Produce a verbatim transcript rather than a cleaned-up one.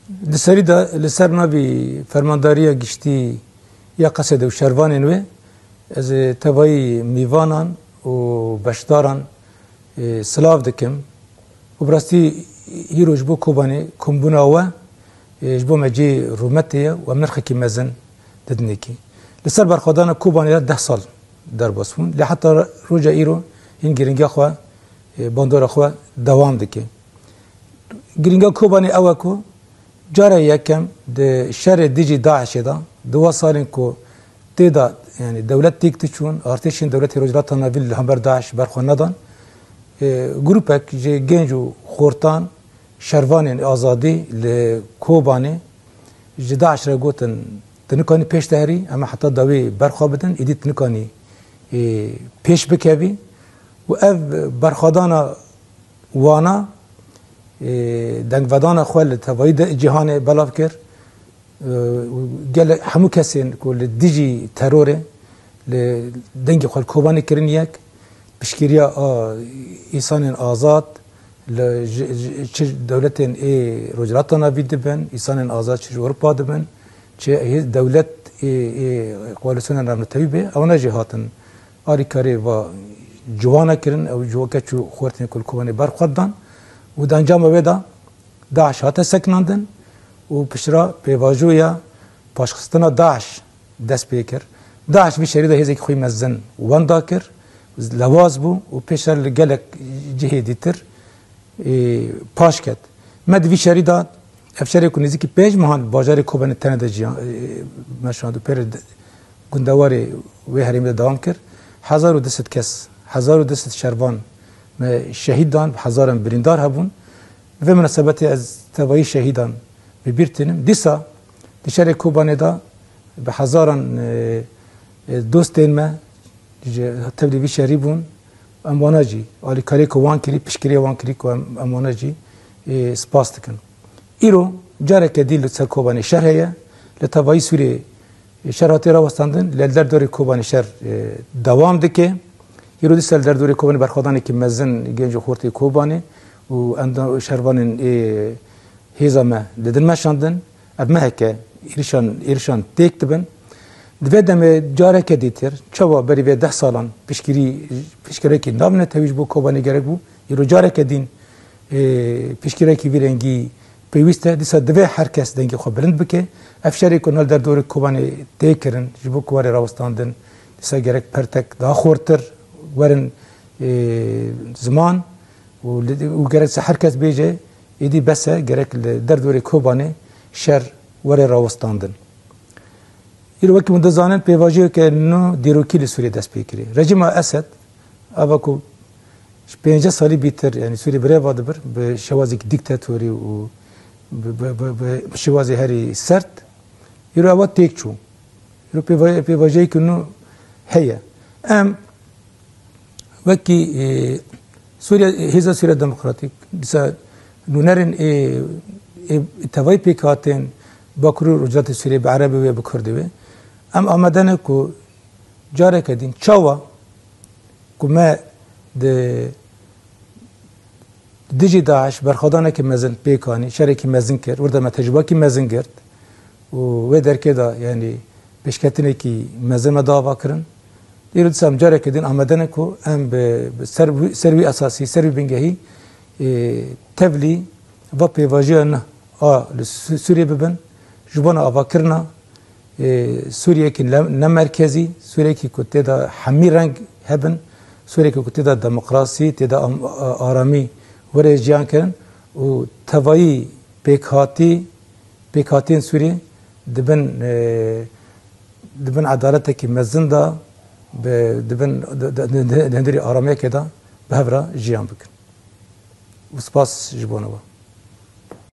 Di serî de li ser navî Fermandariya Giştî ya Qesedê û şervanên wê, ez ê tevayî mîvanan û beşdaran, e, silav dikim. Û bi rastî hîro ji bo Kobanê kombûna we, e, ji bo me cihê rûmetê ye û em nirxekî mezin didinê kê. Li ser berxwedana Kobanê re deh sal derbas bûn. Lê heta roja îro hîn girîngiya xwe, e, bandora xwe dewam dike. Girîngiya Kobanê ew e ku cara yekem di şerê dijî DAIŞê de, di wa salên ku tê de, yanî dewlet têk diçûn, artêşên dewletê Rojhilata Navîn li hember DAIŞ berxwe nedan. E, grûpek ji genc û xortan, şervanên azadî li Kobanê ji DAIŞ re gotin, "Tu nikanî pêş de herî, em ê heta dawî berxwe bidin, îdî tu nikanî, e, pêş bikevî." Û ev berxwedana wana, e, dengvedana xwe li tevayî de cîhanê belav kir. E, û gelek hemû kesên ku li dijî terorê li dengê xwe li Kobanê kirin yek, piştgiriya a îsanên azad li ji, ji, çi dewletên ê Rojhilata Navî dibin, îsanên azad çi ji Ewropa dibin, çi hê-, dewlet ê, ê Koalîsyona Navnetewî bê, ewana jî hatin alîkariyê va ciwana kirin, ew ji keç û xortên ku li Kobanê berxwe dan û di encama wê de DAIŞ hate sekinandin û piştre pêvajoya paşxistina DAIŞ dest pê kir. DAIŞ vî şerî de hêzekî xwe yî mezin wenda kir, lewaz bû û pêşer li gelek cihê dîtir, ê, paş ket. Me di vî şerî de, ev şerê ku nêzîkî pênc mehan bajarê Kobanê tenê de jiyan, ê, meşand û pêrê de, gundewarê wê herêmê de dewam kir. Hezar û du sed kes, hezar û du sed şervan me şehîd dan, bi hezaran birîndar hebûn. Bi vê minasebetê ez tevayî şehîdan bi bîr tînim. Dîsa di şerê Kobanê de bi hezaran, e, e, dostên me ji tevlî vî şerî bûn. Em wana jî, alîkariyê ku wan kirî, piştgiriya wan kirî ku em, em wana jî, e, spas dikin. Îro careke dî li ser Kobanê şer heye. Li tevayî Sûriyê şer hatiye rawestandin, li derdorê Kobanê şer, e, dewam dike. Îro dîsa li derdorê Kobanê berxwedanekî mezin genc û xortê Kobanê û enda-, şervanên ê hêza me didin meşandin. Ev meheke êrişan, êrişan têk dibin. Di vê demê careke dîtir, çawa berî vê deh salan piştgirî, piştgirekî navnetewî ji bo Kobanê gerek bû, îro careke dîn, ê, piştgirekî vî rengî pêwîst e. Dîsa divê her kes dengê xwe bilind bike. Ev şerê ku nal derdorê Kobanê tê kirin, ji bo ku were rawestandin, dîsa gerek pertek daha xortir werin, ê, ziman û li, û gerek se her kes bêje, êdî bes e, gerek li derdorê Kobanê şer were rawestandin. Îro wekî hûn dizanin, pêvajoyeke nû dîrokî li Sûriyê dest pê kirî. Rejîma Esed, ava ku ji pêncî salî bîtir, yanî Sûriyê bi rê ve dibir, bi şewazekî dîktatorî û bi, bi, bi, bi şewazê herî sert, îro ewa têk çû. Îro pêva-, pêvajoyeke nû heye. Em wekî, e, Sûriye, Hêza Sûriya Demokratîk, dîsa nûnerên ê, ê tevayî pêkhatên Bakur û Rojhilatê Sûriyê, bi erebê wê, bi kurdî wê, em amade ne ku careke din çawa ku me di dijî DAIŞ berxwedanekî mezin pêk anî, şerekî mezin kir, wir de me tecrûbekî mezin girt û wê derkê de, yanî, pêşketinekî mezin me da ava kirin. Îro dîsa em careke din amade ne ku em bi, bi ser wî, ser wî esasî, ser wî bingehî, ê, tevlî va pêvajoya nû a li Sû-, Sûriyê bibin, ji bona avakirina, ê, Sûriyekî ne, ne merkezî, Sûriyekî ku tê de hemî reng hebin, Sûriyekî ku tê de demokrasî, tê de am-, a-, aramî were jiyan kirin û tevayî pêkhatî, pêkhatiyên Sûriyê di bin, e, di bin edaletekî mezin de, bi, di bin, di, di, di, di, di hundirî aramiyekê de bi hev re jiyan bikin. Û spas ji bo we.